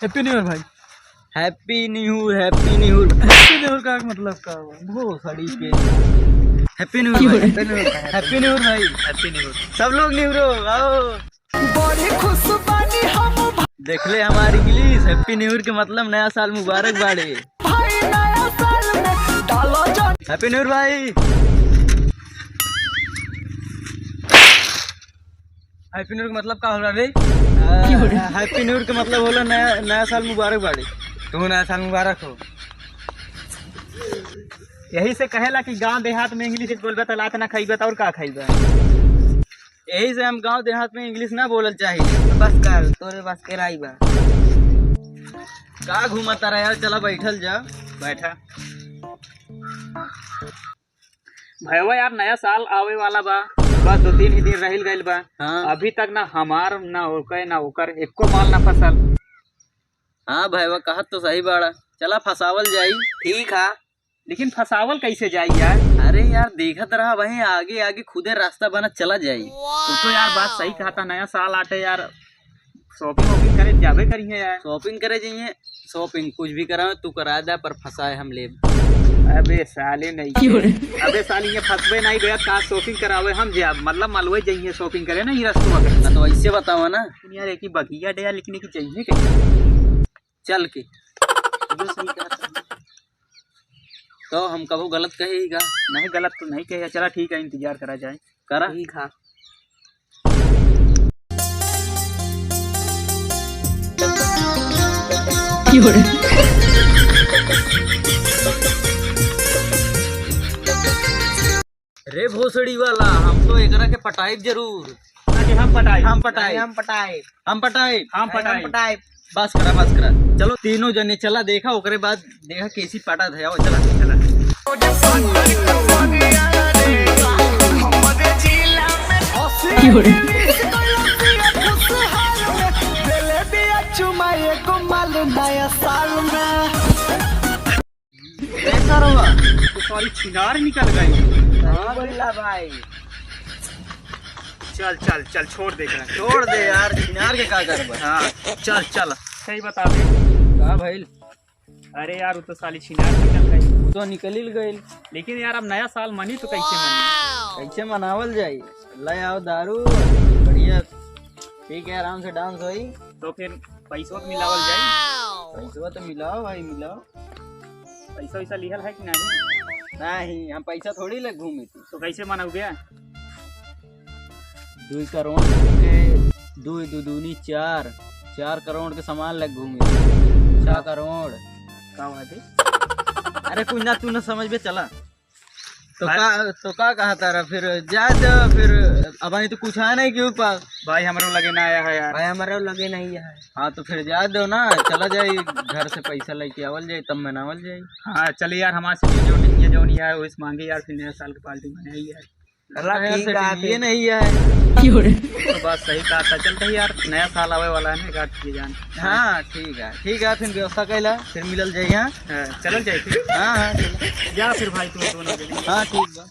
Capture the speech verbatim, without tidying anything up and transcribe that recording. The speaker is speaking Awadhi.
Happy New Year भाई। Happy New Year, Happy New Year। Happy New Year का मतलब का हुआ? भोसड़ी के। Happy New Year भाई। Happy New Year, Happy New Year भाई। Happy New Year। सब लोग New Year हो, आओ। बड़ी खुश बानी हम। देख ले हमार English, Happy New Year के मतलब नया साल मुबारक बाड़े। भाई नया साल में डालो जान। Happy New Year भाई। Happy New Year के मतलब का होला रे? Happy New Year के मतलब होला नया, नया साल मुबारक बाड़े। तू नया साल मुबारक हो। यही से कहेला कि गांव देहात में English बोलबे त लात ना खइबे त और का खइबे? यही से हम गांव देहात में English ना बोलल चाही। बस कर, तोरे बस के राई बा। का घूमता रहा यार, चला बैठल जा। बैठा। भैया यार, नया साल आवे वाला बा, बस दो तीन ही दिन रहिल गइल बा। हाँ। अभी तक ना हमार, ना ओकर, ना ओकर एको माल ना फसल। हाँ भैया, कहत तो सही बाड़ा, चला फंसावल जाई। ठीक है। लेकिन फंसावल कैसे जाई यार? अरे यार, देखत रहा वहीं आगे आगे खुदे रास्ता बनत चला जाई। वो तो यार बात सही कहता, नया साल आटे यार, shopping वॉपिंग करे जाबे करिए यार। Shopping करे जाइए, shopping कुछ भी करावे तू करा दे, पर फंसाए हम लेब। अबे साले नहीं क्यों रे? अबे साले ये फंसबे नहीं गया, कहाँ shopping करावे हम जाब, मतलब मलवे जाइए shopping करे ना, ये रस्तवा पे। हाँ, तो ऐसे बतावा ना। लेकिन यार एक ही बगिया डे यार, लेकिन एक ही चाहिए कहीं। चल के। अबे सही कहता। तो हम कबो गलत कहे ही का? नहीं, गलत तो नहीं कहे। चला ठीक है, इंतजार करा जाए। करा। ठीक है। रे भोसड़ी वाला, हम तो एकरा के पटाइब जरूर। अरे हम पटाइब। हम पटाइब। हम पटाइब। हम पटाइब। हम पटाइब। बस करा, बस करा। चलो तीनों जने चला देखा, ओकरे बाद देखा कैसी पटा थे। आओ चला, चला। ए सरवा, तो सारी छिनार निकल गई। हाँ, बोला भाई। चल, चल, चल, छोड़ दे एकरा। छोड़ दे यार, छिनार के का करबा? हाँ, चल, चल। सही बता दे। का भइल? अरे यार, वो तो साली छिनार निकल गई। वो तो निकलिल गइल। लेकिन यार, अब नया साल मनी तो कैसे मनी? कैसे मनावल जाई? ले आओ दारू, बढ़िया, ठीक है, आराम से dance होई। तो फिर पैसवा तो मिलावल जाई। पैसवा तो मिलाओ भाई, मिलाओ। पैसा वैसा लिहल है कि नहीं? नहीं, हम पैसा थोड़ी ले घूमी थी। तो कैसे मनाओगे? दुई करोड़ के, दुई दू दूनी चार, चार करोड़ के सामान ले घूमी। छह करोड़। का बात है? अरे कुछ ना, तू ना समझबे, चला। तो भाई का, तो का कहा तारा फिर? जा दे फिर, अब तो कुछ आया नहीं के ऊपर। भाई हमरो लगे ना आया है यार। भाई हमरो लगे नहीं है। हाँ तो फिर जा दो ना, चला जाई घर से पैसा लेके आवल जाई, तब मनावल जाई। हाँ चल यार, हमारे से जो नहीं है, जो नहीं है, वही से मांगे यार, फिर नया साल की पार्टी मनाई यार। चला हाँ यार, ठीक है, ये फिर नहीं है। तो बात सही कहा था। चलते ही यार, नया साल आवे वाला है ना, काट के जान। हाँ ठीक है, ठीक है, फिर व्यवस्था कैला, फिर मिलल जाई। हाँ हाँ, चलल जाई फिर। हाँ हाँ, चलो। जा फिर भाई, तुम दोनों जने। हाँ ठीक बा।